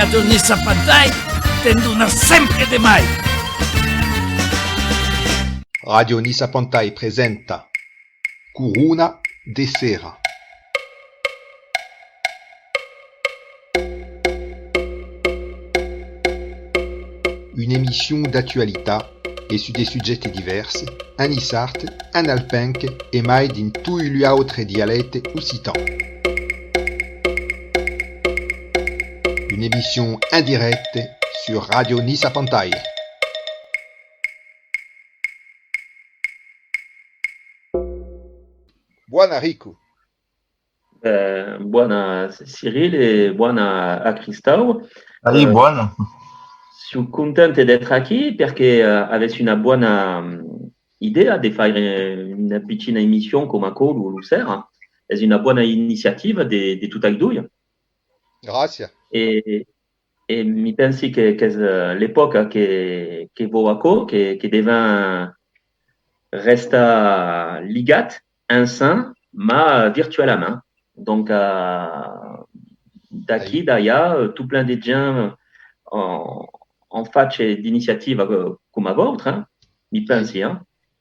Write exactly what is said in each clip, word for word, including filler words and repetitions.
Ràdio Nissa Pantai te'n dona sempre de mai. Ràdio Nissa Pantai presenta Corona de Sera. Una emission d'actualitat e sus de subjèctes divèrs, en niçard, en alpenc e mai dins toi lu autre dialècte occitan. Una emission en dirècte sus Ràdio Nissa Pantai. Bòna, Rico. Eh, bòna, Cyril, e bòna a Cristau. Allez, eh, bòna. Siáu content d'èstre aquí perque, eh, avètz una bòna, mm, idèa de faire, eh, una pichina emission coma aquò lo, lo ser. Es una bòna iniciativa de, de totai doi. Gràcia. E, e mi pensi que, qu'es, eh, l'epòca que, que vòu aquò, que, que devèm restar ligat ensems, mas virtualament. Donc, eh, d'aquí, d'alà, eh, tot plen de gents an, an fach d'iniciativas, eh, coma vautres, eh, mi pensi, eh.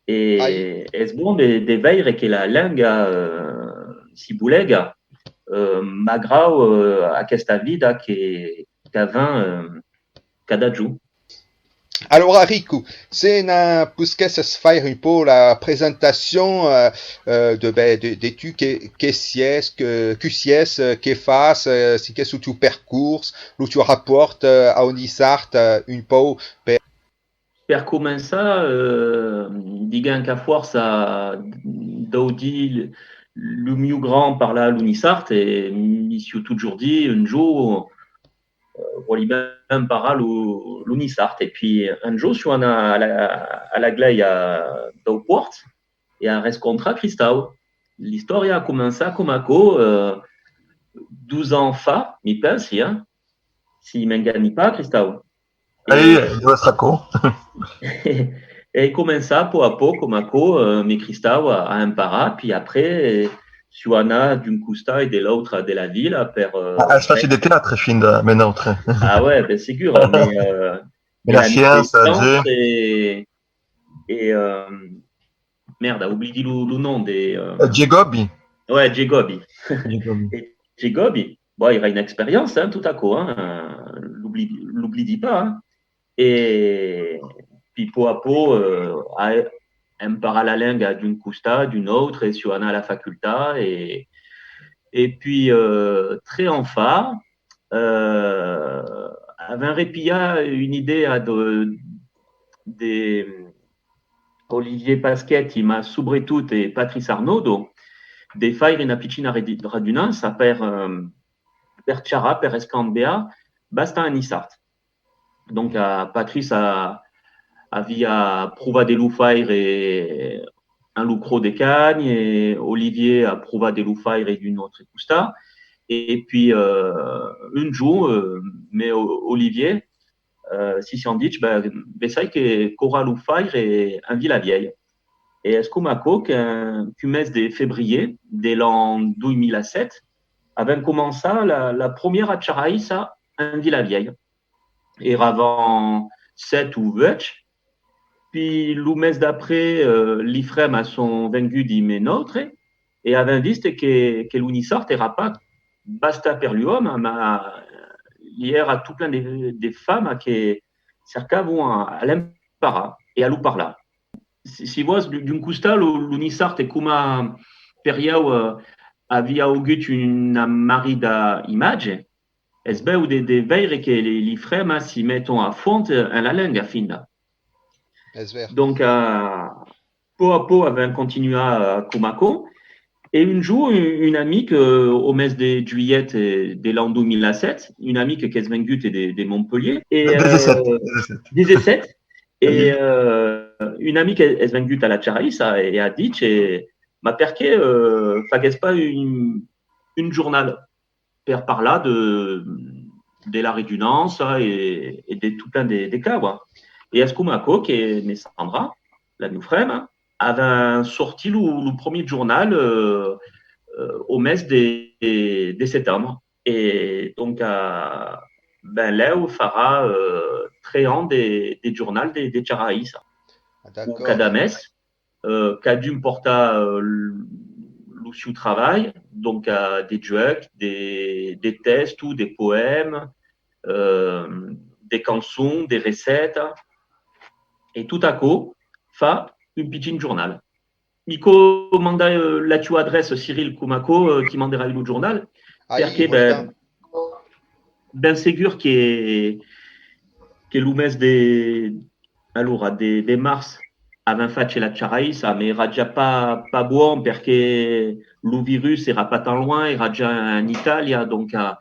E es bon de, de veire que la lenga, eh, si bolega, eh, magrau, eh, aquesta vida que, qu'avèm, eh, cada jorn. Alora, Rico, se ne posquèsses faire un pauc la presentacion, eh, eh, de, ben, de, de tu, que, que siás, que, que siás, eh, que fas, eh, si qu'es lo tieu percors, lo tieu rapòrt, eh, au niçard, eh, un pauc per... Per començar, eh, diguem qu'a fòrça dau dire lo mieu grand parlar lo niçard, e mi siáu totjorn dit, un jorn, eh, vòli ben parar lo, lo niçard. E pi un jorn siáu anat a la, a la glèia dau Pòrt e a rescontrat Cristau. L'istòria a començat coma aquò, eh, dos ans fa, mi pensi, eh? Si m'engani pas, Cristau. Ei, deu èstre aquò. E ai començat pauc a pauc coma aquò, eh, me Cristau a, a emparar, pi après, eh, siáu anat d'un costat e de l'autre de la vila per, eh... As fach de teatre finda, me n'autre. Ah ouais, ben segur, me, eh, me la sciença, e, e, eh, merda, oblidi lo, lo nom de, eh... Giegòbi. Ouais, Giegòbi. Giegòbi. E Giegòbi, bon, èra una experiéncia, eh, tot aquò, eh, l'oblidi, l'oblidi pas, eh. E pi pauc a pauc, eh, ai emparat la lenga d'un costat, d'un autre, e siáu anat a la facultat, e, e pi, eh, tres ans fa, eh, avèm repilhat una idèa de, de Olivier Pasquetti, mas subretot, e Patrice Arnaudo, de faire una pichina redi-, radunança per, eh, per charrar, per escambiar, bastant en niçard. Donc, eh, Patrice a, aviá provat de lo faire en lo Cròs de Canhs, e Olivier a provat de lo faire d'un autre costat. E pi, eh, un jorn, eh, me, Olivier, eh, si siam dich, ben, bessai que caurà lo faire en Vila Vièlha. E es coma aquò que, qu'un mes de febrier de l'an dos mila sèt, avèm començat la, la promiera charraissa en Vila Vièlha. Eravam sèt o uèch, pi lo mes d'après, eh, li fremas son venguts dins me nòstre, e avèm vist que, que lo niçard èra pas bastat per lu òmes, mas i èra tot plen de, de femnas que cercavan a, a l'emparar e a lo parlar. Si, si vòs, d'un costat, lo, lo niçard es coma per ieu, eh, aviá augut una marrida imatge, es bèu de, de veire que li, li fremas si meton a fons en la lenga finda. Es ver. Donc, eh, pauc a pauc avèm continuat, eh, coma aquò. E un jorn, un, un amic, eh, au mes de julhet, eh, de l'an dos mila sèt, un amic qu'es vengut de, de Montpelhier, e, eh, dètz-e-sèt, dètz-e-sèt. Dètz-e-sèt. E, eh, un amic es, es vengut a la charraissa e a dich, eh, mas perqué, eh, fagues pas un, un jornal per parlar de, de la redunança e, e de tot plen de, de causas. E es coma aquò que me Sandra, la mieu frema, avèm sortit lo, lo promier jornal, eh, eh, au mes de, de, de setembre. E donc, eh, benlèu farà, euh, tres ans de, de jornal de, de Charaïssa. Ah, o cada mes, euh, cadun pòrta, euh, l-, lo sieu trabalh, donc, euh, de juecs, de, de tèxtos, de poèmas, euh, de cançons, de recètas, e tot aquò fa un pichin jornal. Mi cau mandar, euh, la tua adreça, Cyril, coma aquò, euh, ti manderai lo jornal, perque, ben, ben segur que, que lo mes de, alora, de, de març, avèm fach la Charaïssa, mas èra ja pas, pas bòn, perque lo virus èra pas tan luènh, èra ja en Itàlia, donc, euh,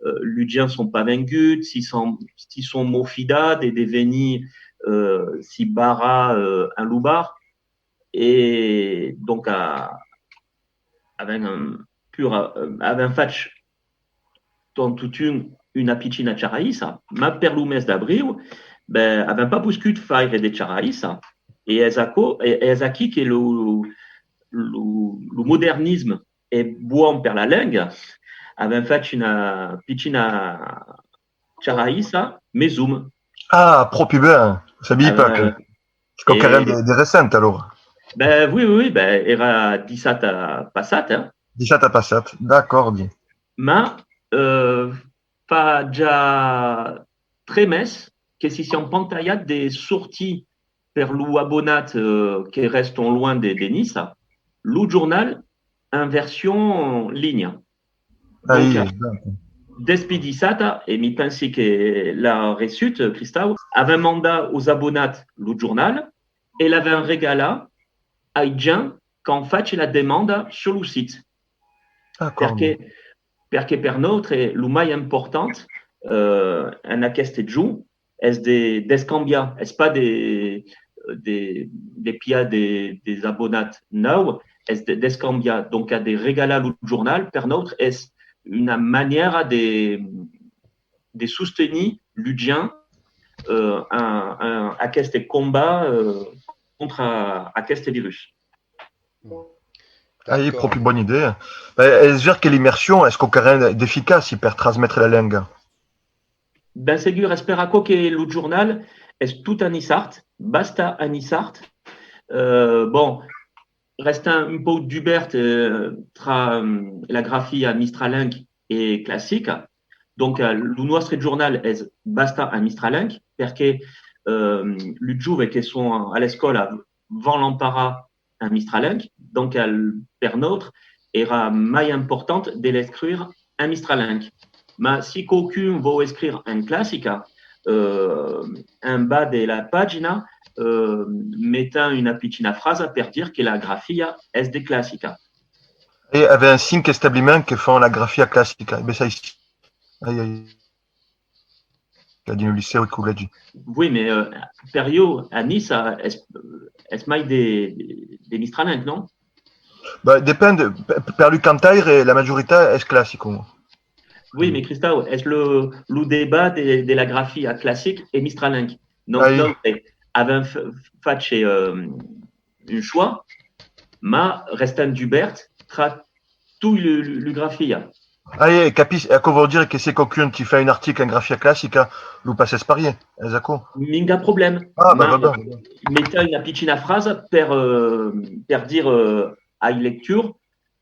euh, lu gents son pas venguts, si son, si son mofidats de, de venir, euh, si barrar, euh, en lo bar. E donc, a, avèm, euh, pur, euh, avèm fach tot, totun una pichina Charaïssa, mas per lo mes d'abriu, ben, avèm pas poscut faire de Charaïssa. E es aquò, e, es aquí que lo, lo, lo modernisme es bòn per la lenga. Avèm fach una pichina Charaïssa, mes Zoom. Ah, pròpi ben, sabiái pas que, que quò qu'èra de, de recent, alora. Ben, oui, oui, oui, ben, èra dissabta passat, hein. Dissabta passat, d'acòrdi. Mas, euh, fa ja tres mes que si siam pantalhats de sortir per lo abonat, euh, que rèston luènh de, de Niça, lo jornal en version linha. Donc, despí dissabta, e mi pensi que l'as reçut, Cristau, avèm mandat aus abonats lo jornal e l'avèm regalat ai gents qu'an fach la demanda sur lo sit. Perque, perque per nautres, lo mai important, euh, en aqueste jorn, es de, d'escambiar, es pas de, de, de pilhar de, des abonats nòus, es de, d'escambiar, donc de regalar lo jornal, per nautres, es una manièra de, de sostenir lu gents, euh, en, en aqueste combat, euh, contra aqueste virus. Ai, pròpi bòna idèa. Ben, es ver que l'immersion es quauquarren d'eficaci per transmetre la lenga. Ben segur, es per aquò que lo jornal es tot en niçard, basta en niçard. Euh, bon, rèsta un pauc dubèrt, euh, tra, euh, la grafia mistralenc e classica. Donc, euh, lo nòstre jornal es basta en mistralenc, perque, euh, lu joves que son a l'escòla van l'emparar en mistralenc, donc, al, per nautres, èra mai important de l'escriure en mistralenc. Mas si quauqu'un vòu escriure en classica, euh, en bas de la pagina, euh, metam una pichina frasa per dire que la grafia es de classica. E avèm cinc establiments que fan la grafia classica. E ben, ça, ici. Ai, ai. Qu'a dins lo licèu e collègi. Oui, mais, euh, per ieu, a Niça, es, es mai de, de, de mistralenc, non? Bah, depend. Per, per lu cantaires, la majoritat es classic. Oui, mais Cristau, es lo, lo debat de, de la grafia classic e mistralenc. Donc, ai, nautres avèm f-, fach, euh, un choix, mas rèstam dubèrt tra tot lu, lu, lu grafia. Ah, e, capís, e aquò vòu dire que se quauqu'un ti fa un article en grafia classica, lo passas parier, es aquò? Minga problèma. Ah, bah, mas, va ben. Metam una pichina frasa per, euh, per dire, euh, ai lectors,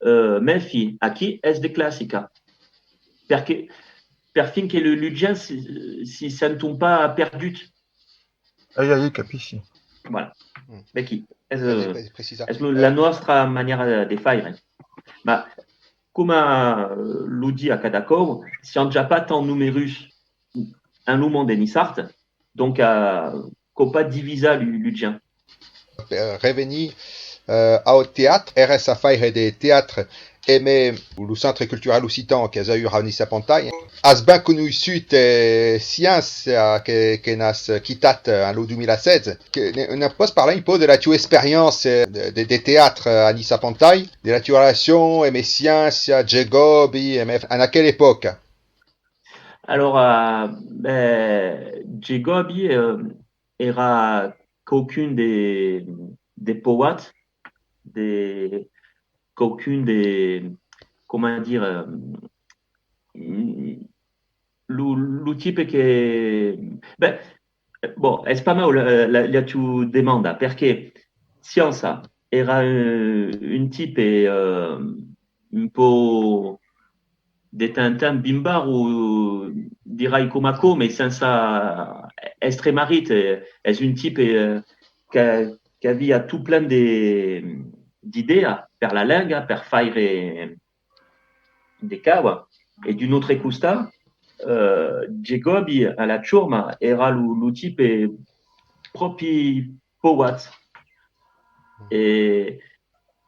euh, mèfi, aquí es de classica. Perque, per fin que lu, lu gents si, si senton pas perduts. Ai, ai, capissi. Voilà. Vequí, es, es lo, la nòstra manièra de, de faire. Mas, coma, euh, lo di a cada còup, siam ja pas tan numerus en lo mond de niçard, donc, euh, cau pas divisar lu, lu gents. Per revenir, euh, au teatre, èras a faire de teatre emé lo Centre Cultural Occitan, qu'es aüra a Niça Pantai. As ben conoissut, eh, Sciéncia, que, que n'as quitat, eh, en lo dos mila setze. Que ne, ne pòs parlar un pauc de la tua experiéncia de, de, de teatre a Niça Pantai, de la tua relacion emé Sciéncia, Giacobbi, emé, en aquela epòca? Alora, ben, Giacobbi, eh, èra quauqu'un de, de pauat, de, quauqu'un de, coma dire, eh, lo, lo tipe que... Ben, bon, es pas mau la, la, la tua demanda, perque Science èra un, un tipe, euh, un pauc de temps en temps bimbar, o dirai coma aquò, mai sensa èstre marit, eh, es un tipe, eh, que, qu'avia tot plen de, d'idèas per la lenga, per faire de caua. E d'un autre costat, eh, Gecòbi a la chorma èra lo, lo tipe pròpi pauat. E,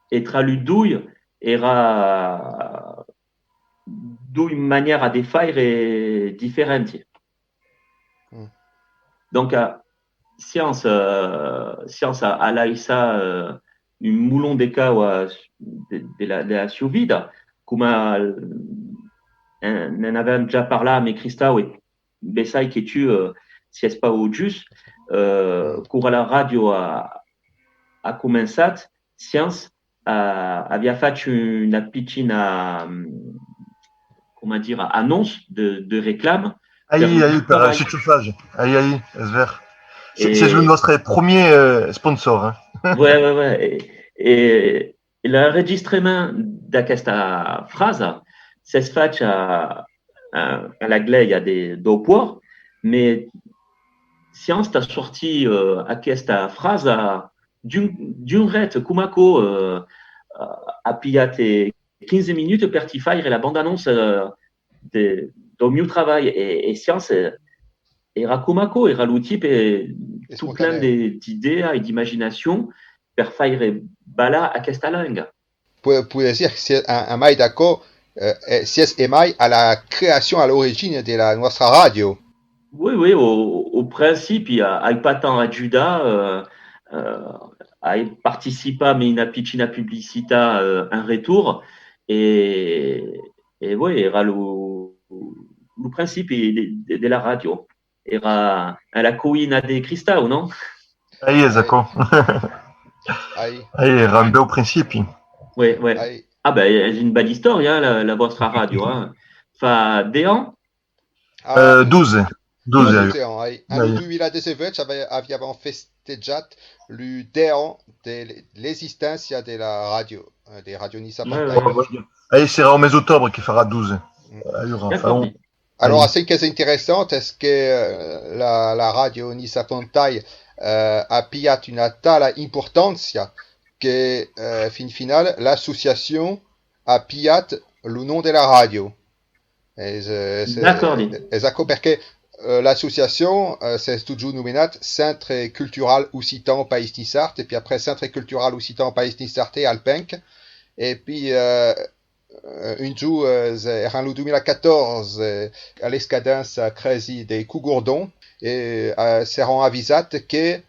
e tra lu doi, èra doi manièras de faire diferenti. Donc, eh, Science, eh, Science a, a laissat, eh, un molon de caua de, de la, de la sieu vida, coma, eh, ne'n avèm ja parlat amb Cristau e bessai que tu, eh, siás pas au just, eh, quora la ràdio a, a començat, Science, eh, avia fach una pichina, mm, coma dire, anonç de, de reclam. Ai, ai, per un chauffage. Ai, ai, es ver. Siás lo nòstre premier, eh, sponsor, eh? Ouais, ouais, ouais. E, e, e l'enregistrament d'aquesta frasa s'es fach a, a, a la glèia de, dau pòrt, mai Science tà sortir, eh, aquesta frasa d'un, d'un ret, coma aquò, eh, a pilhat, eh, quinze minutas per ti faire la banda-anonça, eh, de, dau mieu trabalh. E, e Science, eh, èra coma aquò, èra lo tipe, eh, tot plen de, d'idèas e d'imaginacion per faire balar aquesta lenga. Pòde, pòde dire que siás, a, amai d'aquò, eh, eh, siás amai a la creacion, a l'origina de la nòstra ràdio. Oui, oui, au, au principi, a, ai pas tant ajudat, eh, eh, ai participat a una pichina publicitat, eh, en retorn, e, e oui, èra lo, lo principi de, de, de la ràdio. Èra a la coïna de Cristau, non? Ai, es aquò. Ai. Ai, èra un bèu principi. Oui, oui. Ai. Ah ben, es una bèla istòria, la, la vòstra ràdio, eh? Fa dètz ans? Ah, euh, dotze. Dotze, dotze ans, ai. En lo dos mila dètz-e-vuech, avi-, aviam festejat lu dètz ans de l-, l'existéncia de la ràdio, eh, de Ràdio Niça Pantai. Ouais, ouais, ouais. Ai, serà au mes d'octòbre que farà dotze. Mm. Ai, aura, fa un, Alora, çò qu'es interessant es que, eh, la, la ràdio Niça Pantai, eh, a pilhat una tala importància que, eh, fin final, l'associacion a pilhat lo nom de la ràdio. Es, eh, es, eh, es aquò perque, eh, l'associacion, eh, s'es totjorn nomenat Centre Cultural Occitan País Niçard, e pi après Centre Cultural Occitan País Niçard e Alpenc, e pi, eh, eh, un jorn, eh, èra lo dos mila catòrze, eh, a l'escadença cresi de Cogordon, e, eh, s'èran avisats que,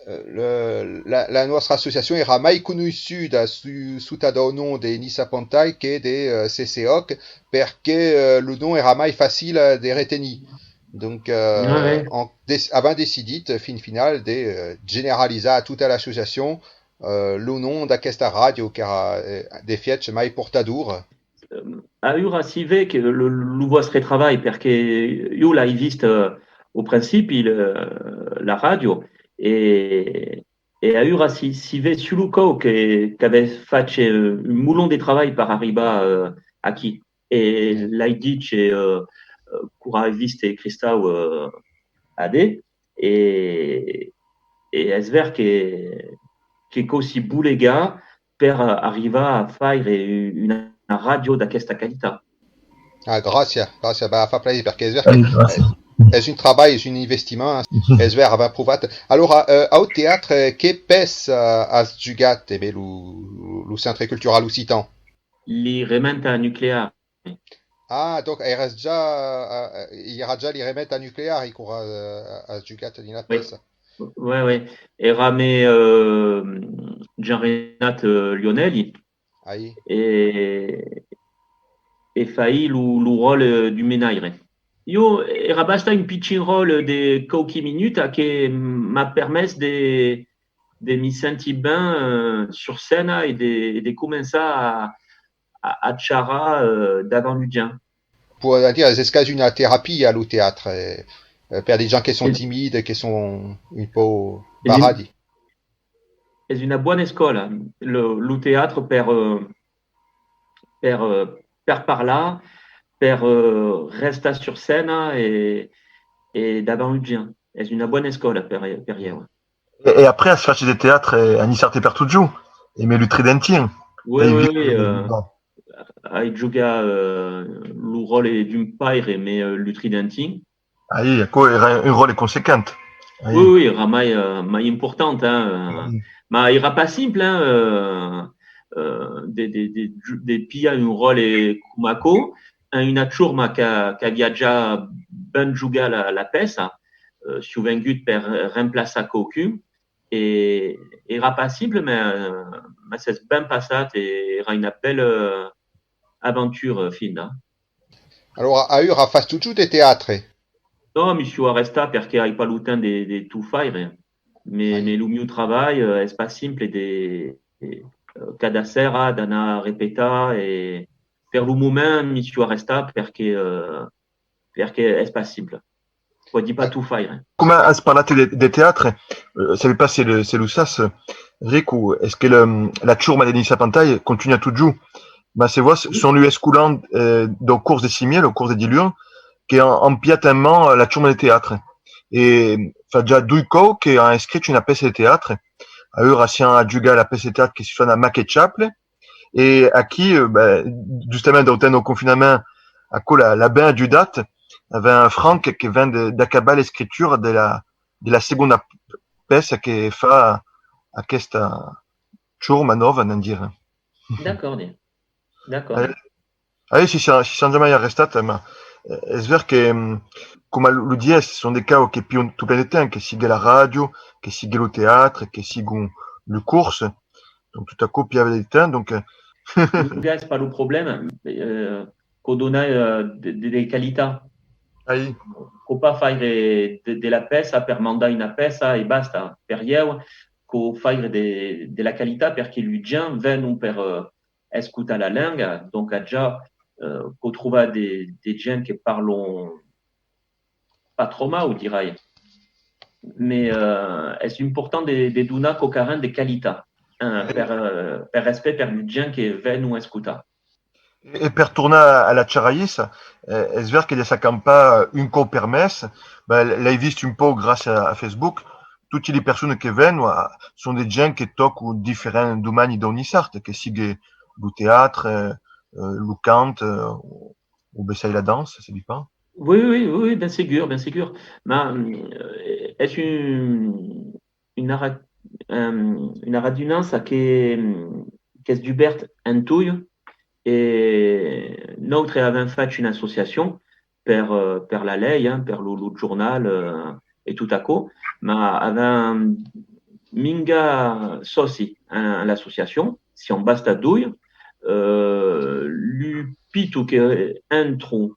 eh, le, la, la nòstra associacion èra mai conoissuda su-, sota dau nom de Niça Pantai que de, eh, CCOC, perque, eh, lo nom èra mai facil de retenir. Donc, eh, an dec-, avèm decidit, fin final, de, eh, generalizar tota l'associacion, eh, lo nom d'aquesta ràdio qu'èra, eh, d'efiech mai portador. Eh, aüra si ve que lo, lo vòstre trabalh, perque ieu l'ai vist, eh, au principi, le, la ràdio, e, e aüra si, si ve sul còup que, qu'avètz fach, eh, un molon de trabalh per arribar, eh, aquí. E l'ai dich, eh, eh, quora ai vist Cristau, eh, a de, e, e es ver que, que cau si bolegar per arribar a faire u-, una ràdio d'aquesta qualitat. Ah, gràcia, gràcia, va, fa plaisir, perque es ver que, eh, es un trabalh, es un investiment, es ver, avèm provat. Alora, eh, au teatre, que pèça, eh, as jugat, e ben, lo, lo Centre Cultural Occitan? Li rementa nuclear. Ah, donc, èras ja, eh, eh, i èra ja li rementa nuclear, quora, eh, as jugat dins la pèça. Oui, oui. Èra amb, eh, Jean-Renat, eh, Lionelli. Ai. E, e faí lo, lo ròtle, eh, d'un menaire. Ieu, èra basta un pichin ròtle de quauqui minutas que m'a permés de, de mi sentir ben, eh, sur scèna e de, e de començar a, a, a charrar, eh, davant lu gents. Pour dire, es quasi una terapia, lo teatre, eh, per de gens que son timides, que son un pauc barradi. Es una bona escòla, lo, lo teatre per, eh, per, eh, per parlar, per, eh, restar sur scèna e, e davant un gent. Es una bona escòla per, per ieu. E, e après, as fach de teatre, eh, a Niçard e per totjorn, emé lo Tridentin. Oui, oui, oui, eh, ai jogat, eh, lo ròtle d'un paire, emé, eh, lo Tridentin. Aí, aquò èra un ròtle consequent. Aí. Oui, oui, èra mai, eh, mai important, hein, eh. Mas èra pas simple, hein, eh, eh, de, de, de, de pilhar un ròtle coma aquò, en una chorma qu'a, qu'a viatjat ben jogar la, la pèça, eh, sovengut per remplaçar quauqu'un, e èra pas simple, mas, eh, mas s'es ben passat e èra una bèla, eh, aventura, finda. Alora, aüra fas totjorn de teatre? Non, mi siáu arrestat perque ai pas lo temps de, de tot faire. Me, me lo mieu trabalh, eh, es pas simple de, de, eh, cada sera d'anar repetar e per lo moment mi siáu arrestat perque, eh, perque es pas simple. Pòdi pas tot faire. Coma as parlat de, de teatre, eh, sabi pas se lo, se lo sas, Rico, es que le, la chorma de Niça Pantai contunha totjorn. Mas se vòs, son lu escolans, eh, dau cors de Simier, lo cors de diluns, que an, an pilhat en man, eh, la chorma de teatre. E fa ja doi còups que an escrich una pèça de teatre. Aüra siam a jugar la pèça de teatre que se sona Mac e Chaple, E aquí, eh, ben, justament, dau temps dau confinament, aquò l'a, l'a ben ajudat. Avèm Franck que ven de, d'acabar l'escritura de la, de la segonda pèça que fa aquesta chorma nòva, anam dire. D'acòrdi. D'acòrdi. Eh, Aí, si siam, si siam jamai arrestat, eh, mas, eh, es ver que, mm, coma lo, lo dies, son de cauas que pilhan tot plen de temps, que sigue la ràdio, que sigue lo teatre, que sigue lo cors, donc tot aquò pilhava de temps, donc, eh. Lo gas, pas lo problèma, eh, quò dona, eh, de, de, de qualitat. Aí. Quò pas faire de, de la pèça per mandar una pèça e basta. Per ieu, quò faire de, de la qualitat perque lu gents venon per, eh, escotar la lenga, donc, a ja, eh, quò trobar de, de gents que parlon pas tròp mau, dirai. Mas, eh, es important de, de donar quauquaren de qualitat, eh, per, eh, per respèct per lu gents que venon escotar. E, e per tornar a la charraissa, eh, es ver que de s'acampar un còup per mes, ben, l'ai vist un pauc gràcia a, a Facebook, toti li personas que venon, a, son de gents que tòcon diferents domènis dau niçard, que sigue lo teatre, eh, lo cant, eh, o, o bessai la dança, se di pas. Oui, oui, oui, oui, ben segur, ben segur. Mas, eh, es un, una ra-, eh, una radunança que, qu'es dubèrt en toi, e nautres avèm fach una associacion per, eh, per la lei, eh, per lo, lo jornal, eh, e tot aquò, mas avèm minga sòci en, en l'associacion, siam basta doi, eh, lu pitos que entron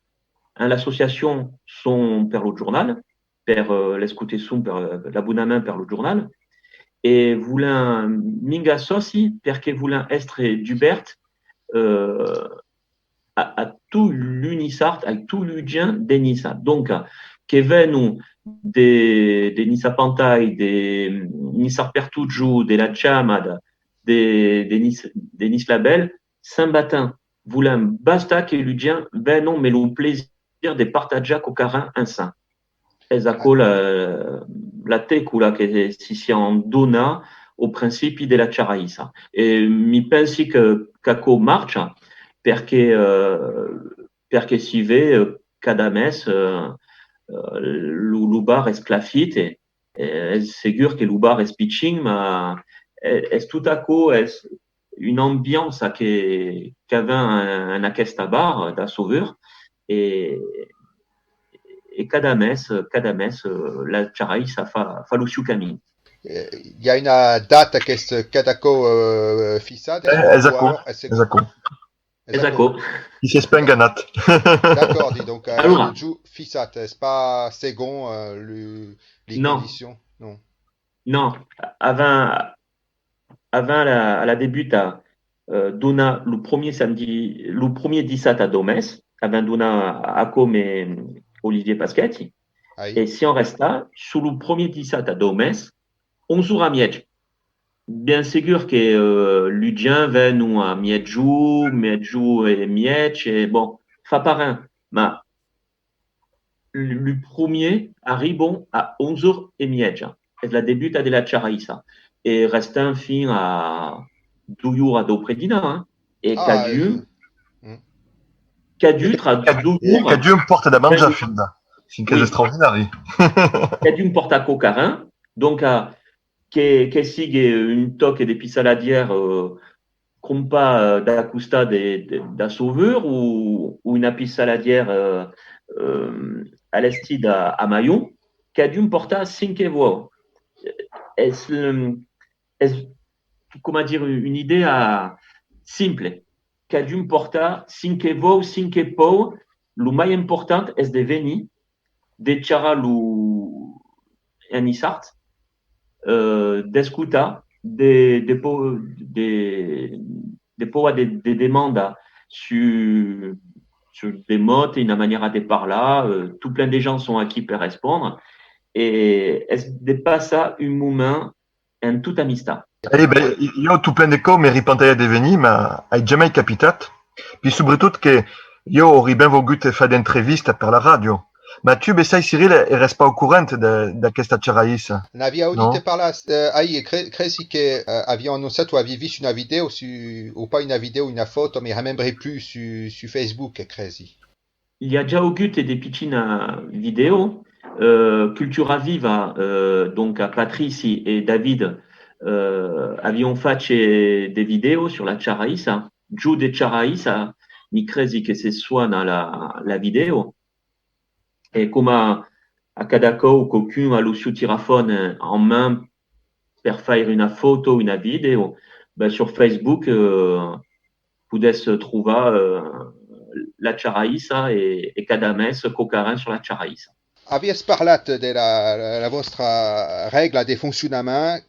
en l'associacion son per lo jornal, per, eh, l'escoteson, per, eh, l'abonament per lo jornal, e volèm minga sòci perque volèm èstre dubèrt, eh, a, a tot lu niçard, a tot lu gents de Niça. Donc, que venon de, de Niça Pantai, de Niçard per totjorn, de la Chamada, de, de Nice, de Nice Label, Sent Batent, volèm basta que lu gents venon me lo plaisir de partatjar quauquaren ensems. Es aquò la, la tecla que si siam donat au principi de la charraissa. E mi pensi que, qu'aquò marcha, perque, eh, perque si ve, eh, cada mes, eh, eh, lo, lo bar es clafit e, e es segur que lo bar es pichin, mas e-, es tot aquò, es una ambiança que, qu'avèm en, en aquesta bar d'a Sauveur, e, e cada mes, cada mes, eh, la charraissa fa, fa lo sieu camin. Eh, i a una data qu'es cada còup, eh, fixada? Eh, es aquò, es aquò. Es aquò. I s'es pas enganat. D'acòrdi, donc, eh, alora, lo jorn fixat, es pas segon, eh, lu, li condicions? Non. Non, avèm, avèm la, a la debuta, eh, dona lo premier samedi, lo premier dissabta dau mes, qu'avèm donat aquò, me, Olivier Pasquetti, e siam restats sus lo premier dissabte dau mes, onze oras e mièja. Bien segur que, euh, lu gents venon a miègjorn, miègjorn e mièg, e bon, fa pas ren, mas lu, lu premiers arribon a onze oras e mièja. Es la debuta de la charraissa. E restan fin a doi oras dau predinar, hein. E cadun, cadun tra doi oras, cadun pòrta da manjar, finda. Fin qu'es extraordinari. Cadun pòrta quauquaren. Donc, a, que, que sigue un tòc de pissaladièra, euh, crompat, euh, da costat de, de, da Sauveur o, o una pissaladièra, euh, euh, a l'estila a Maion, cadun pòrta cen que vòu. Es, euh, es, coma dire, una idèa simple. Cadun pòrta cen que vòu, cen que pòu, lo mai important es de venir, de charrar lo, en niçard, euh, d'escotar, de, de po-, de, de pòur de, de demandar sus, sus de mots e una manièra de parlar, euh, tot plen de gents son aquí per respondre, e es de passar un moment en tota amistat. E ben, ieu tot plen de còps me ripentai de venir, mas ai jamai capitat. Pi subretot que ieu auriá ben vougut far d'entrevistas per la ràdio. Mas tu, bessai, Cyril, eras pas au corrent de, d'aquesta charraissa? N'aviá audit parlar, eh, ai, cre-, cresi que, eh, avián annonciat o aviá vist una vidèo su, o pas una vidèo, una fòto, me remembri plus, su, su Facebook, cresi. I a ja augut de pichinas vidèos, eh, Cultura Viva, eh, donc a Patrici e David, eh, avián fach de vidèos sus la charraissa, Jòc de charraissa, mi cresi que se sona la, la vidèo. E coma a cada còp quauqu'un a lo sieu tirafòn, eh, en man per faire una fòto o una vidèo, ben, sus Facebook, eh, podètz trovar, eh, la charraissa e, e cada mes quauquaren sus la charraissa. Aviás parlat de la, la vòstra règla de foncionament,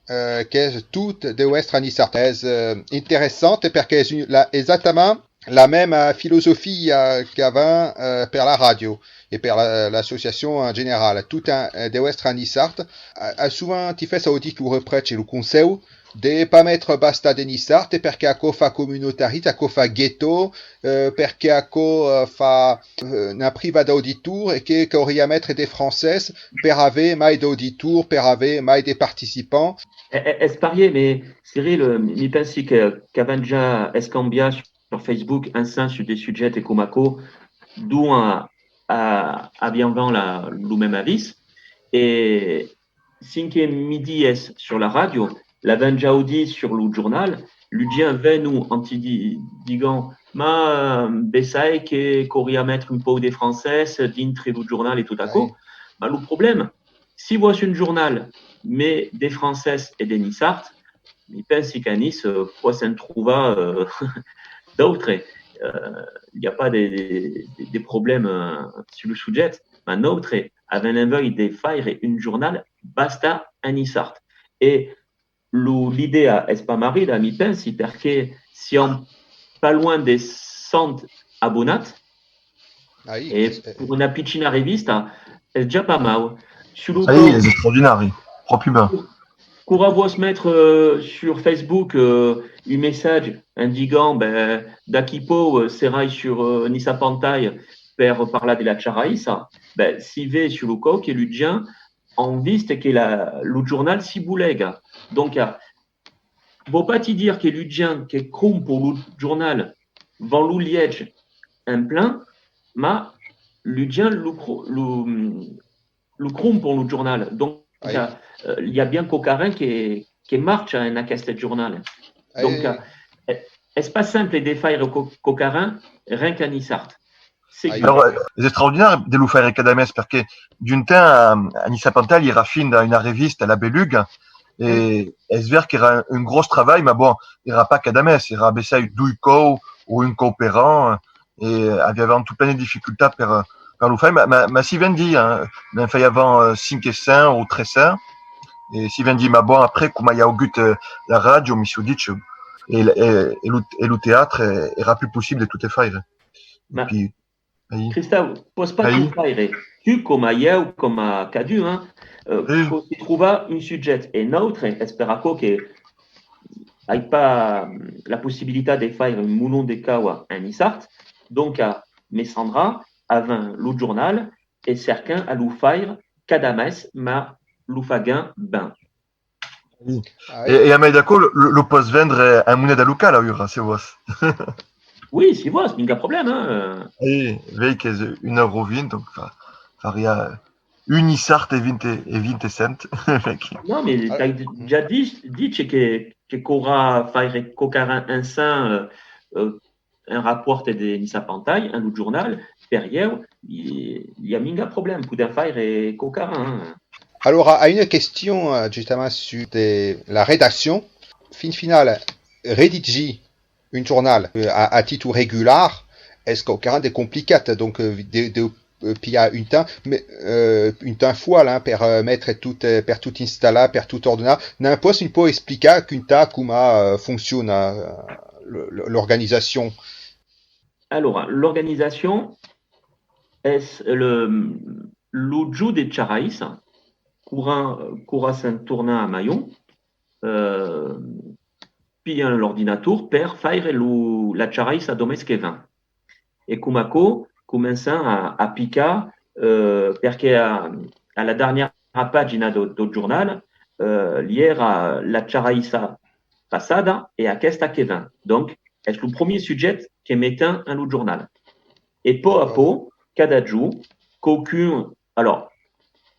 eh, qu'es tot deu èstre a niçard. Es, eh, interessant perque es un, la, exactament la mèma filosofia qu'avèm, eh, per la ràdio e per la, l'associacion en general. Tot en, eh, deu èstre a niçard. A, a sovent ti fes audir lo repròche e lo consèu de pas metre basta de niçard, perque aquò fa comunautarista, aquò fa ghetto, eh, perque aquò, eh, fa, eh, una priva d'auditors e que cauriá metre de francés per aver mai d'auditors, per aver mai de participants. E, e, es parier, mas Cyril, eh, mi pensi que, qu'avèm ja escambiat sus Facebook ensems sus de subjèctes coma aquò, dont a, a, aviam la, lo mème avís. E cen que mi dies sus la ràdio, l'avèm ja audit sus lo jornal, lu gents venon en ti di-, digant, mas bessai que cauriá metre un pauc de francés dintre lo jornal e tot aquò. Mas lo problèma, si vòs un jornal, mas de francés e de niçard, mi pensi qu'a Niça, eh, pòs en trovar, eh, d'autres. Eh, i a pas de, de, de, de problèma, eh, sus lo subjècte, mas nautres avèm enveja de faire un jornal basta en niçard. E lo, l'idèa es pas marrida, mi pensi, perque siam pas luènh de cent abonats, e per una pichina revista es ja pas mau. Sus lo còp, es extraordinari, pròpi ben. Quora vòs metre, eh, sus Facebook, eh, un messatge en digant, ben, d'aquí pauc, eh, serai sus, eh, Niça Pantai per parlar de la charraissa, ben, si ves sus lo còp que lu gents an vist que la, lo jornal si bolega. Donc, eh, vòu pas ti dire que lu gents que crompon lo jornal van lo lièger en plen, mas lu gents lo cro-, lo, lo crompon lo jornal. Donc, eh, i a bien quauquaren que, que marcha en aqueste jornal. Donc, eh, es pas simple de faire quau-, quauquaren ren qu'a niçard. Segur. Alòrs, eh, es extraordinari de lo faire cada mes, perque d'un temps, a, a Niça Pantai, èra finda una revista, La Beluga, e es ver qu'èra un, un gròs travalh, mas bon, èra pas cada mes, èra bessai doi còups o un còup per an, e aviavam tot plen de dificultats per, per lo faire, mas, mas, mas si vendí, hein, ne'n faiavam, eh, cinc cents o tres cents, e si vendí, mas bon, après, coma i a augut, eh, la ràdio, mi siáu dich, e, e, e lo, e lo teatre, eh, èra plus possible de tot faire. Mas, pi, Cristau, pòs pas tot faire, tu coma ieu, coma cadun, hein, eh, pòs te trobar un subjècte. E nautre, es per aquò que ai pas la possibilitat de faire un molon de caua en niçard, donc a me sandrar avant lo jornal e cercan a lo faire cada mes, ma lo fagan ben. E, e a mai d'aquò, lo, lo pòs vendre en moneda locala, aüra, se vòs. Oui, si vòs, minga problèma, hein. E vei qu'es un euro vint, donc fa, faria un niçard e vint, e vint cents. Non, mais t'ai ja dit, dit que, que caurà faire quauquaren ensin, euh, euh, en rapòrt de Niça Pantai, en lo jornal, per ieu, i, i a minga problèma, podèm faire quauquaren, hein. Alora, a una question, eh, justament, sus de la redaccion. Fin finala, redigir un jornal, eh, a, a títol regular, es quauquaren de complicat, donc, eh, de, de, eh, pilhar un temps, mais, eh, un temps foal, hein, per, eh, metre tot, eh, per tot installar, per tot ordenar. Ne'n pòs un pauc explicar quinta coma, eh, fonciona, eh, lo, lo, l'organizacion? Alora, l'organizacion es le, lo jorn de charraissa, quora, quora se'n torna a Maion, eh, pilhan l'ordinator per faire lo, la charraissa dau mes que ven. E coma aquò, començan a, a picar, eh, perque a, a la darnièra pagina dau, dau jornal, eh, li èra la charraissa passada e aquesta que ven. Donc, es lo premier subjècte que metan en lo jornal. E pauc a pauc, cada jorn, quauqu'un, alors,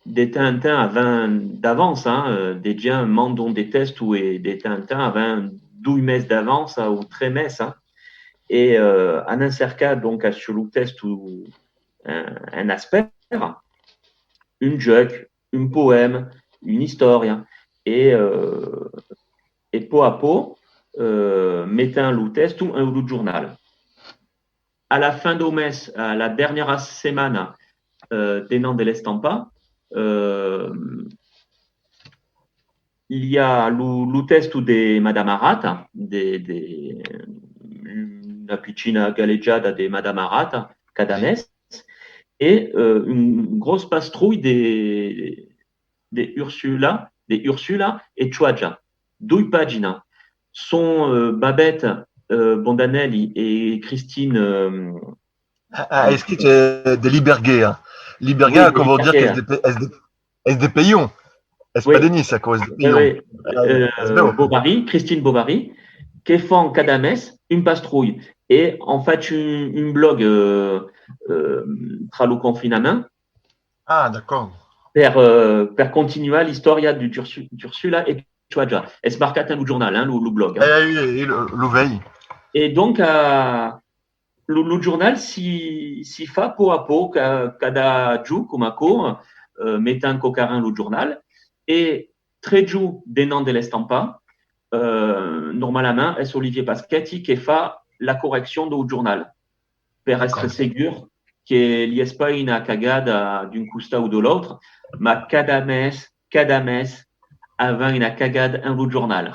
de temps en temps avant d'avança, hein, eh, de gents mandon de tèxtos e de temps en temps avant doi mes d'avança o tres mes, hein, e, eh, anam cercar, donc, sus lo tèxto, eh, en aspèra, un juec, un poèma, una istòria, e, eh, e pauc a pauc, eh, metan lo tèxto en lo jornal. A la fin dau mes, a la darnièra setmana, eh, denant de l'estampar, eh, li a lo, lo tèxto de Madama Rata, de, de, una pichina galejada de Madama Rata, cada mes, e, eh, un gròs pastrolh de, de Ursula, de Ursula e Chuaja. Doi paginas. Son, eh, Babette, eh, Bondanelli e Christine, eh, A, a escrit, eh, de Liberguea. Liberguea, oui, aquò vòu dire qu'es de, es de, es de Pelhon. Es pas de Niça, aquò, es de Pelhon. Oui, oui. Eh, Bovary, Christine Bovary, que fan cada mes un pastrolh e an fach un, un blòg, eh, eh, tra lo confinament. Ah, d'acòrd. Per, eh, per continuar l'istòria d'Ursu-, d'Ursula e Chuaja. Es marcat en lo jornal, hein, lo, lo blòg, hein. Eh, oui, oui, lo, lo vei. E donc, eh, lo, lo jornal si, si fa pauc a pauc, ca-, cada jorn, coma aquò, eh, metan quauquaren lo jornal, e tres jorns denant de l'estampar, eh, normalament es Olivier Paschetti que fa la correccion dau jornal, per èstre segur que li es pas una cagada d'un costat o de l'autre, ma cada mes, cada mes, avèm una cagada en lo jornal.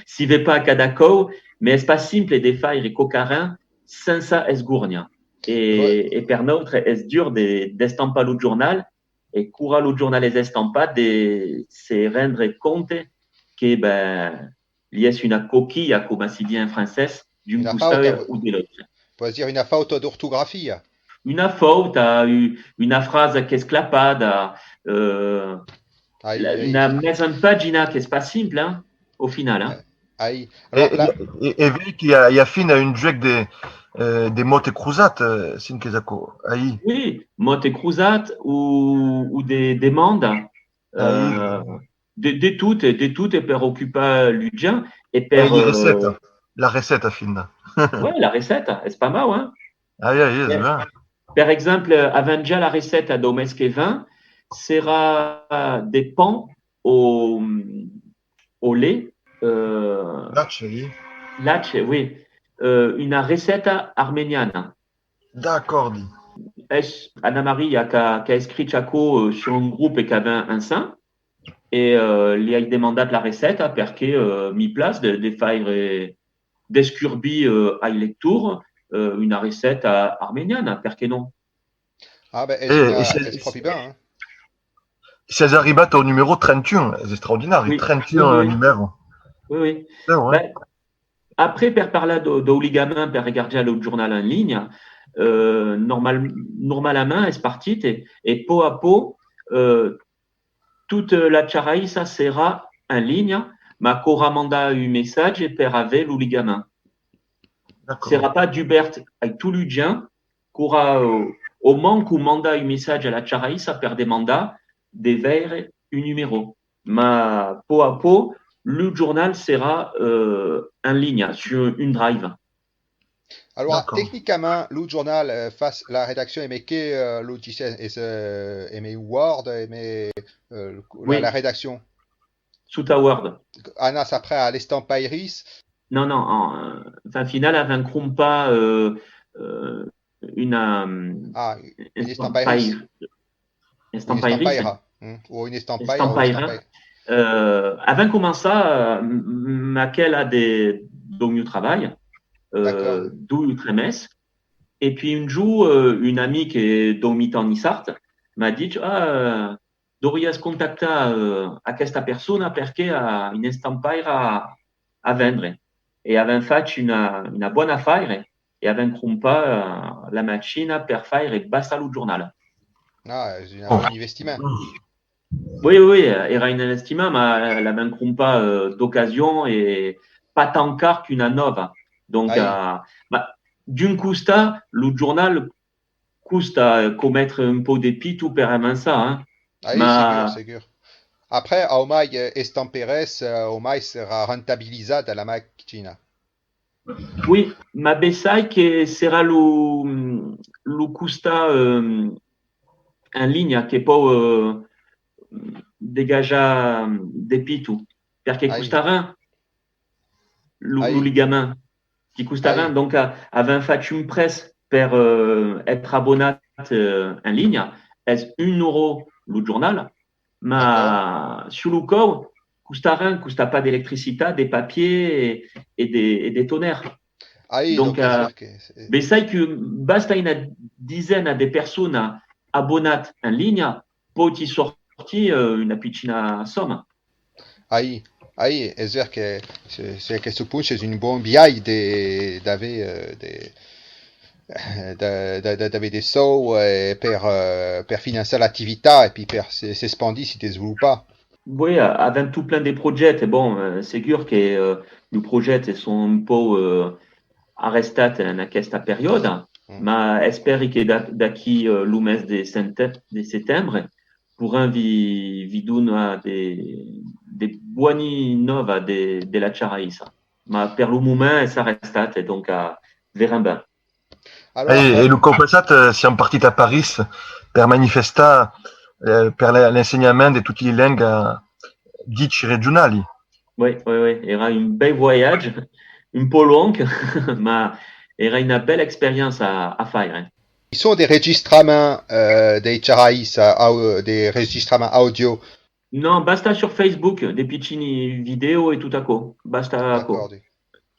Si ve pas cada còup, mas es pas simple de faire quauquaren sensa esgornha. E, e per nautre es dur de, d'estampar lo jornal, e quora lo jornal es estampat, de se rendre compte que, ben, li es una coquilha, coma si ditz en francés, d'un costat o de l'autre. Pòs dire una fauta d'ortografia. Una fauta, u-, una frasa qu'es clapada, eh, ai, la, ai. Una mesa en pagina qu'es pas simple, hein, au final, hein. Ai. Alora, e, la... e, e vei que i a, i a fin a un juec de, eh, de mòt crosat, eh, sin qu'es aquò. Ai. Oui, mòt crosat o, o de demanda. Eh, de, de tot, de tot e per ocupar lo gents e per... La receta, la receta, finda. Ouais, la receta, es pas mau, hein? Ai, ai, es ben. Per exemple, avèm ja la receta dau mes que ven, serà de pan au, au lait. Euh, lach, oui. Lach, oui. Euh, una receta armeniana. D'acòrdi. Es Anna Maria qu'a, qu'a escrich aquò, euh, sus un grop qu'avèm ensin, e, euh, li ai demandat la receta perque, euh, mi plas de, de faire, euh, descurbir, euh, ai lectors, euh, una receta armeniana, perqué non? Ah, ben, es, eh, una, es, es pròpi ben, hein. S'es arribat au numèro trenta un, es extraordinari, oui, trenta un, oui, oui, numèro. Oui, oui. Ben, après, per parlar dau, dau ligament, per regarjar lo jornal en linha, euh, normal, normalament es partit e, e pauc a pauc, euh, tota la charaissa serà en linha, ma caurà mandar un messatge per aver lo ligament. Serà pas dubèrt a tot lo gent, caurà, euh, au manco mandar un messatge a la charaissa per demandar de veire un numèro. Ma pauc a pauc, lo jornal serà, euh, en linha, sur un drive. Alora, tecnicament, lo jornal, euh, fas la redaccion emé que, euh, logiciel, es, euh, emé Word, emé, euh, la, la redaccion? Sota Word. Anatz après a l'estampairis? Non, non, en, euh, enfin, final, avèm crompat, euh, euh, una, euh, ah, un estampairis. Estampairis. Estampaira, hmm? O un estampaire, o estampaira. Euh, avèm començat, euh, m-, m-, aquela de, dau mieu trabalh, euh, doi o tres mes. E puis un jorn, euh, un amic, euh, dau mitan niçard m'a dit: « Ah, euh, deuriás contactar, euh, aquesta persona perque a un estampaire a, a vendre. » E avèm fach una, una bona afaire e avèm crompat, euh, la machina per faire basta lo jornal. Ah, es un, un investiment. Oui, oui, oui, èra un investiment, ma l'avèm crompat, euh, d'ocasion e pas tan car qu'una nòva. Donc, euh, ma, d'un costat, lo jornal costa, euh, coma metre un pauc de piton per avançar, hein. Ai, ma segur, segur. Après, au mai, euh, estamperés, euh, au mai serà rentabilizat a la machina. Oui, ma bessai que serà lo, lo costat, euh, en linha que pòu, euh, degajar de piton, perque costarà lo, lo ligament, que costarà, donc, a-, avèm fach un prètz per, euh, èstre abonat, euh, en linha, es un euro lo jornal, ma sus lo còup, costarà, costa pas d'electricitat, de papier e, e de, e de toner. Donc, euh, bessai que basta una desena de personas abonat en linha, pòu ti sortir, euh, una pichina soma. Ai, ai, es ver que se, se aqueste punt es un bon biais de, d'aver, euh, de, de, de, de, d'aver de sòus, euh, per, euh, per finançar l'activitat e pi per se, s'espandir, se desvolopar. Oui, a-, avèm tot plen de projèctes. Bon, euh, segur que, euh, los projèctes son un pauc, euh, arrestats en aquesta periòda, ma espèri que d'a-, d'aquí, euh, lo mes de sente-, de setembre, poirem vi, vi donar de, de bòni nòva de, de la charaissa. Ma per lo moment es arrestat, e donc, a, verem ben. E, e lo còup passat, eh, siam partits a París per manifestar, eh, per l'e-, l'ensenhament de toti li lengas dichi regionali. Oui, oui, oui. Èra un bèl voiatge, un pauc long, ma èra una bèla experiéncia a, a faire. I son de registraments, eh, dei charrais, eh, au-, de registraments audio? Non, basta sur Facebook, de pichini vidèo e tot aquò. Basta aquò.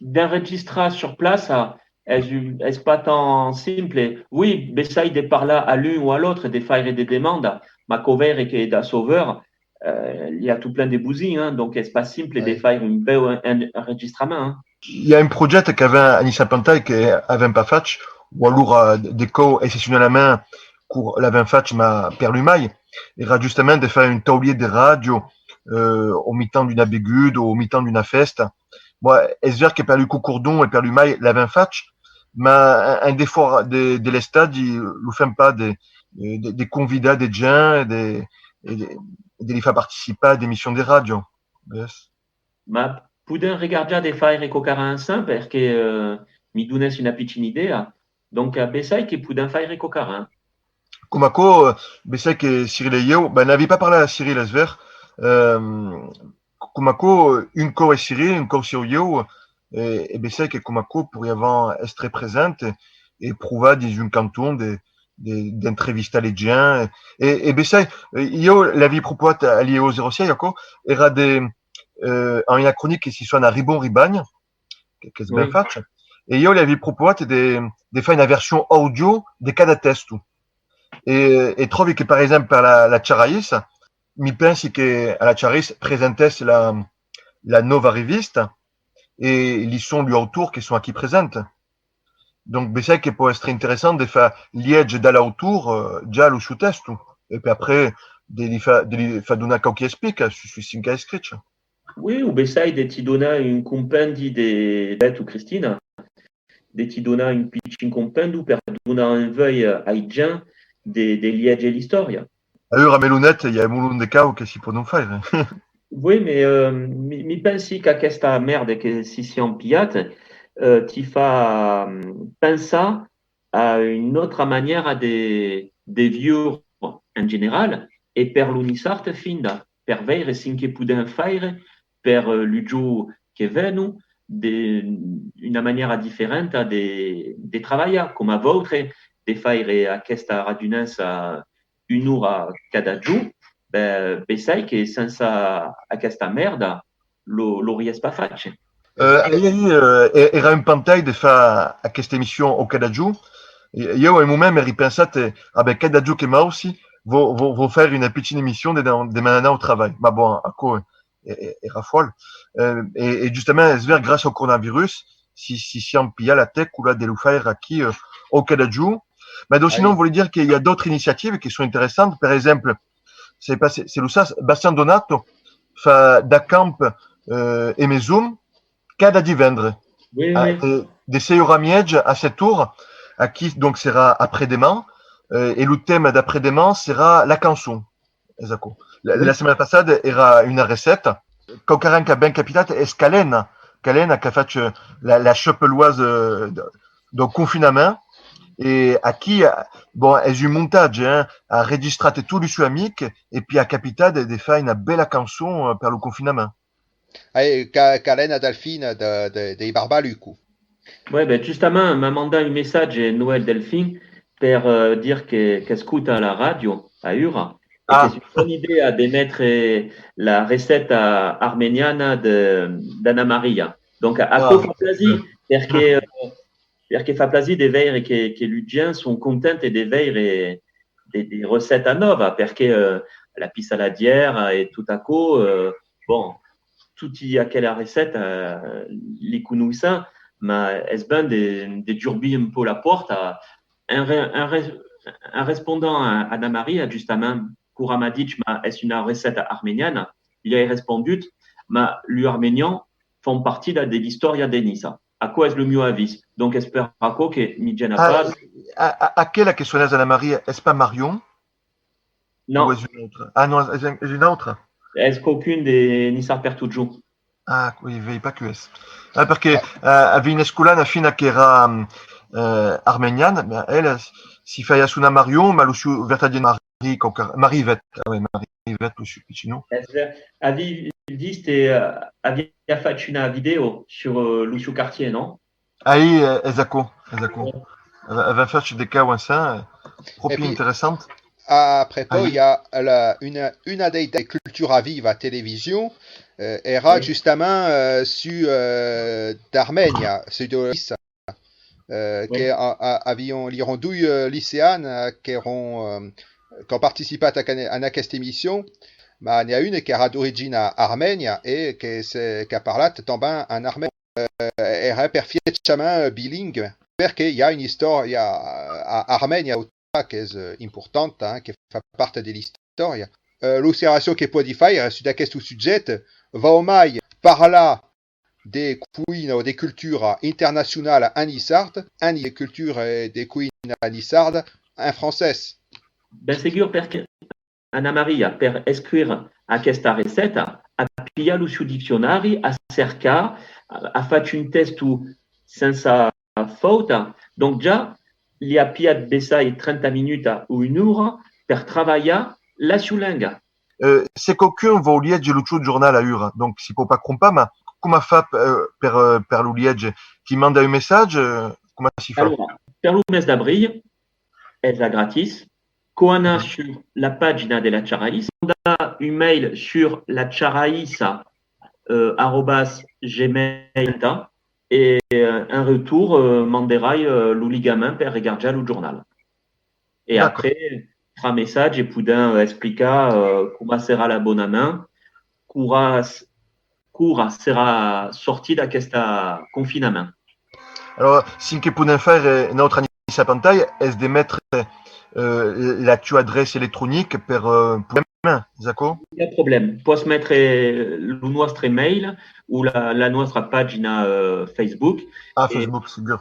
D'enregistrar sur plaça es un, es pas tan simple. Oui, bessai de parlar a l'un o a l'autre, de faire de demandas, ma cau veire que da Sauveur, eh, li a tot plen de bosins, hein, donc es pas simple de faire un bèu en-, en-, enregistrament, hein. I a un projècte qu'avèm a Niça Plantae que avèm pas fach, o alora de còups excepcionalament quora l'avèm fach, ma per lo mai, èra justament de faire un taulier de ràdio, eh, au mitan d'una beguda o au mitan d'una fèsta. Bon, es ver que per lo cocordon e per lo mai l'avèm fach, ma en, en defòra de, de l'estadi lo fèm pas de, de, de convidar de gents e de, e de, e de li far participar a d'emissions de ràdio. Ves? Ma podèm regarjar de faire quauquaren ensems, perque, eh, mi donètz una pichina idèa. Donc, eh, bessai que podèm faire quauquaren. Coma aquò, eh, bessai que Cyril e ieu, ben, n'avi pas parlat a Cyril, es ver, eh, coma aquò, un còup es Cyril, un còup siáu ieu, e, e bessai que coma aquò poiriam èstre present e, e provar dins un canton de, de, d'entrevistar li gents. E, e bessai, eh, ieu l'avi proposat a l'I E O zèro sièis, aquò, èra de, eh, a una cronica que si sona Ribon Ribanha, que, qu'es ben fach, e ieu l'avi proposat de, de faire una version audio de cada tèxto. E, e tròbi que, per exemple, a la, la Charaïssa, mi pensi que a la Charaïssa presentèsse la, la nòva revista, e li son lu autors que son aquí presents. Donc, bessai que pòt èstre interessant de far lièger da l'autor, eh, ja lo sieu tèxto, e per après de li far, de li far donar quauqui explicas sus, sus cen qu'a escrich. Oui, o bessai de ti donar un compendi de, de tu, Cristina, de ti donar un pichin compendi per donar envèia ai gents de, de lièger l'istòria. Aüra, a Melonet, i a un molon de causas que si pòdon faire. Oui, mais, euh, mi, mi pensi qu'aquesta mèrda que si siam pilhat, euh, ti fa, mm, pensar a una autra manièra de, de viure en general, e per lo niçard finda, per veire cen que podèm faire per, eh, lu jorns que venon, de, una manièra diferenta de, de trabalhar, coma vautres, de faire aquesta radunança una ora cada jorn, ben, bessai que sensa aquesta mèrda, lo, l'auriás pas fach. Euh, ahir, euh, e-, èra un pantai de far aquesta emission au cada jorn. E, ieu, a un moment, m'èri pensat, eh, ah ben, cada jorn que m'auci, vau, vau, vau faire una pichina emission de, de m'anar au trabalh. Ma bon, aquò, eh, e-, e-, èra fòl. Euh, e, e justament, es ver, gràcia au coronavirus, si, si siam pilhat la tècula de lo faire aquí, euh, au cada jorn. Ma donc, sinon, vòli dire que i a d'autras iniciativas que son interessantas. Per exemple, sai pas se, se lo sas, Bastian Donato fa d'acamp, euh, emé Zoom cada divendres. Oui, a, oui. De, de sièis oras mièja a sèt oras. Aquí, donc, serà après-deman. Euh, e lo tèma d'après-deman serà la cançon. Es aquò. La, la setmana passada èra una recèta. Quauquarren qu'a ben capitat es Calena. Calena qu'a fach, eh, la, la chapelloise, eh, de, dau confinament. E aquí, eh, bon, es un montatge, hein, a registrat tots lu sieus amics e pi a capitat de, de far una bèla cançon, eh, per lo confinament. Ai, Ca-, Calena Delfin de, de, dei Barbaluco. Ouais, ben, justament, m'a mandat un messatge Noël Delfin per, eh, dire que, qu'escota la ràdio aüra e que es una bona idèa de metre la recèta armeniana de, d'Anna Maria. Donc, a, aquò fa plasir, perque, eh, perque fa plasir de veire que, que lu gents son contents de veire de, de recèta nòva, perque, eh, la pissaladièra e tot aquò, eh, bon, toti aquela recèta, eh, li conoissèm, ma es ben de, de durbir un pauc la pòrta. En re-, en re-, en respondent a Anna Maria, justament, quora m'a dich, ma es una recèta armeniana, li ai respondut, ma lu armenians fan partida de l'istòria de Niça. Aquò es lo mieu avís. Donc es per aquò que mi gena pas. A, a, aquela que sonètz, Anna Maria, es pas Marion? Non. O es una autra? Ah non, es, es una autra? Es quauqu'un de Niçard per totjorn. Ah, oui, vei pas qui es. Ah, perque, eh, aviái una escolana fina qu'èra, eh, armeniana, ma ela si faía sonar Marion, ma lo sieu vertadier Marie, quauquar-, Marie-Yvette, ah oui, Marie-Yvette, lo sieu pichon nom. Es ver, aviái vist e, eh, aviá fach una vidèo sur, eh, lo sieu quartier, non? Aí, eh, es aquò, es aquò. Avèm fach de causas ensin, eh, pròpi interessant. A prepaus, i a la, una, una dei, dei Cultura Viva Television, eh, èra justament, eh, su, eh, d'Armènia, su de Niça, eh, que a, a, avián, li èran doi, eh, liceans, eh, qu'èran, eh, qu'an participat a, en aquesta emission, ma n'i a un qu'èra d'origina armènia e que se, qu'a parlat tanben en armèn. Eh, èra perfechament, eh, bilingüe, perque i a una istòria, eh, armènia qu'es, eh, importanta, hein, que fa part de l'istòria. Eh, l'observacion que pòdi faire sus d'aqueste subjècte, vau mai parlar de coïna o de cultura internacionala en niçard, en de cultura e de coïna niçarda en francés. Ben segur, perque Anna Maria, per escriure aquesta recèta, a pilhat lo sieu diccionari, a cercat, a, a fach un tèxto sensa fauta. Donc ja li a pilhat bessai trenta minutas o una ora per trabalhar la sieu lenga. Eh, se quauqu'un vòu lièger lo jornal aüra, donc si pòu pas crompar, ma coma fa, eh, per, eh, per lo lièger? Ti manda un messatge, eh, coma si fa? Alora, per lo mes d'abril, es a gratis. Cau anar sur la pagina de la Charaïssa, mandar un mail sur la charaïssa, euh, arrobas gmail e, euh, en retorn, euh, manderai, euh, lo ligament per regarjar lo jornal. E, d'accord, après, nòstre messatge e podèm explicar, eh, coma serà l'abonament, quora s-, quora serà sortit d'aqueste confinament. Alors, cen que podèm faire, eh, nautres a Niça Pantai, es de metre, eh, la tua adreça electronica per, eh, problèma, es aquò? Pas de problèma. Pòs metre, eh, lo nòstre mail o la, la nòstra pagina, eh, Facebook. Ah, e Facebook, segur.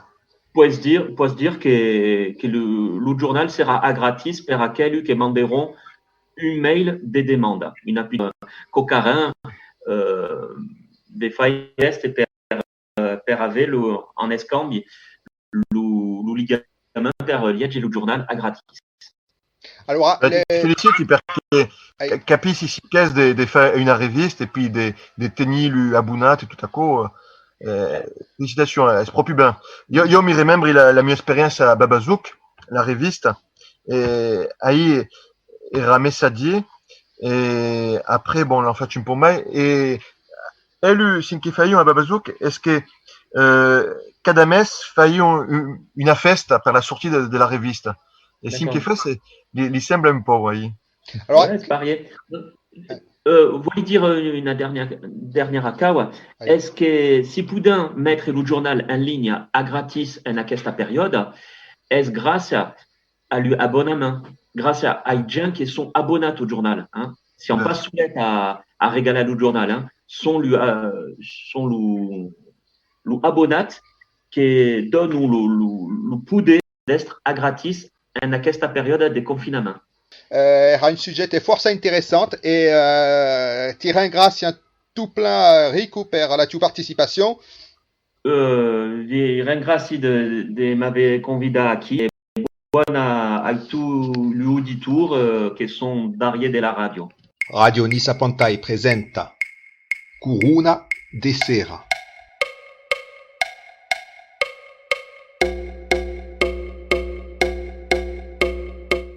Pòs dire, pòs dire que, que lo, lo jornal serà a gratis per aquelu que manderàn un mail de demanda, una pi-, quauquarren, eh, de faire èstre per, per aver lo, en escambi, lo, lo ligament per lièger lo jornal a gratis. Alora, eh, te feliciti perque, ai, ca-, capissi si qu'es de, de faire una revista e puis de, de tenir lu abonats e tot aquò, eh, felicitacions, es pròpi ben. Jo, jo mi remembri la, la mia experiéncia a Babazouk, la revista, e aí èra messatgier, e après, bon, l'an fach un pauc mai, e elu, cen que faion a Babazouk, es que, eh, cada mes faion un, una fèsta per la sortida de, de la revista. E cen que fas, eh, li, li sembla un pauc, aí. Alors, ouais, c'est varié. Euh, vòli dire una dernièra, dernièra causa. Es que si podèm metre lo jornal en linha a gratis en aquesta periòda, es gràcia a lu abonament, gràcia ai gents que son abonats au jornal, hein. Siam pas solets a, a regalar lo jornal, hein. Son lu, eh, son lu, lu abonats que dònon lu, lu, lu poder d'èstre a gratis en aquesta periòda de confinament. Eh, èra un subjècte fòrça interessant e, eh, ti rengràcia tot plen, eh, Rico, per la tua participacion. Eh, vi rengràci de, de m'aver convidat aquí e bòna a tots lu auditors, eh, que son darrièr de la ràdio. Ràdio Niça Pantai presenta Corona de Sera.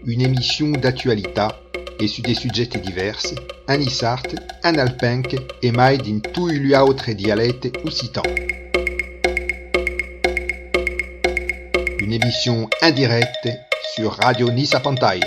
Una emission d'actualitat e sus de subjèctes divèrs, en niçard, en alpenc e mai dins toi lu autres dialèctes occitans. Una emission en dirècte sus Ràdio Niça Pantai.